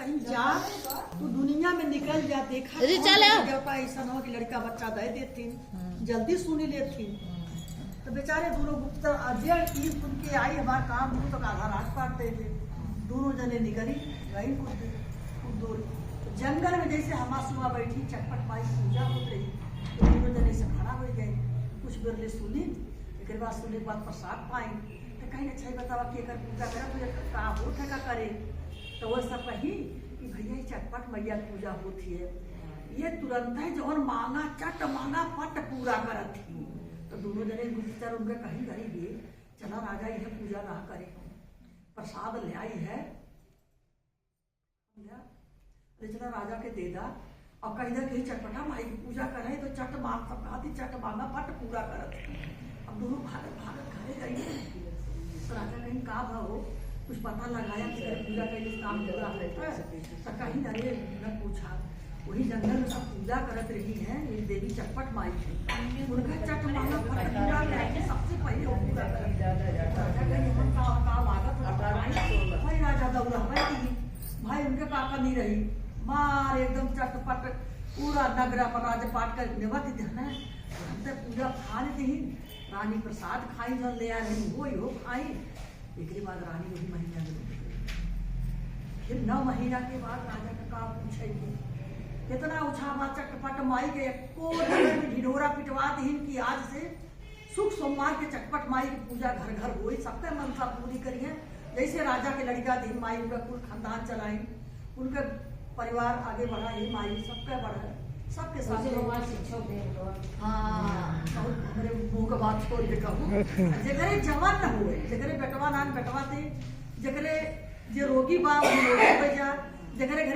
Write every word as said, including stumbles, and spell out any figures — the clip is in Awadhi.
जा, तू दुनिया में निकल जा, देखा अरे, कौन चल आ। जगह पर ऐसा न हो कि लड़का बच्चा दे देथिन, हम्म। जल्दी सुनी लेथिन। हम्म। तो बेचारे दोनों गुप्ता, आ, जे ई सुन के आई, "हमार काम हो तो आधा रात काट दे दे।" दोनों जने निकली, गई कुछ दूर, कुछ दूर। जंगल में जैसे हमा सुबह बैठी, चटपट माई पूजा होत रही, तो दोनों जने से खड़ा हो गए, कुछ देर ले सुनी, एक बाद सुने के बाद प्रसाद पाई। तो कहीं, "अच्छा, ये बतावा कि एकर पूजा करे, तो एकर का होत है, का करे?" तो वो सब कही कि, "भैया, ये चटपट मैया के पूजा होत है, ये तुरंत है जौन मांगा, चट मांगा, पट पूरा करत ही।" तो दोनों जने गुप्तचर उनके कहीं, "गरीब ये, चला राजा, यह पूजा ना करे, प्रसाद ले आई है, ले चला राजा के दे दा।" और कही दा कि चटपटा माई की पूजा करे तो चट मांग, सब कहती चट मांगा पट पूरा करत। अब दोनों भागत भागत घरे गई। तो राजा कहीं, "का भा हो, कुछ पता लगाया कि तेरे पूजा का ये काम पूरा है?" तो कहीं, "अरे, न पूछा, वही जंगल में सब पूजा करत रही हैं, ये देवी चटपट माई है, उनका चट मांगा पट पूरा करके सबसे पहले वो पूरा करत।" राजा कहीं, "हम का, का लागत है, भाई, भाई राजा दौड़ा, भाई, भाई उनके का कमी रही, मार एकदम चटपट पूरा नगरा पर राजपाट कर नेवत देहने।" हम तो पूजा फाल दीन, रानी प्रसाद खाई, जौन ले आ रही, वही हो खाई।" एकरे बाद रानी वही महीना में रुक गई। फिर नौ महीना के बाद राजा का का पूछे के, कितना उछाह बा चटपट माई के, एको दिन में ढिढोरा पिटवा दीन कि आज से सुख सोमवार के चटपट माई की पूजा घर घर होई, सबके मनसा पूरी करिए। जैसे राजा के लड़का दीन माई उनका कुल खानदान चलाई, उनका परिवार आगे बढ़ा, ये माई सबके बढ़ा, सबके साथ वैसे में। भगवान शिक्षा दे भगवान। हाँ, बहुत हमरे मुंह का बात छोड़ के कहूँ। जेकरे जवान न हुए, जेकरे बेटवा नान बेटवा थे, जेकरे जे रोगी बा, वो रोगी हो जा, जेकरे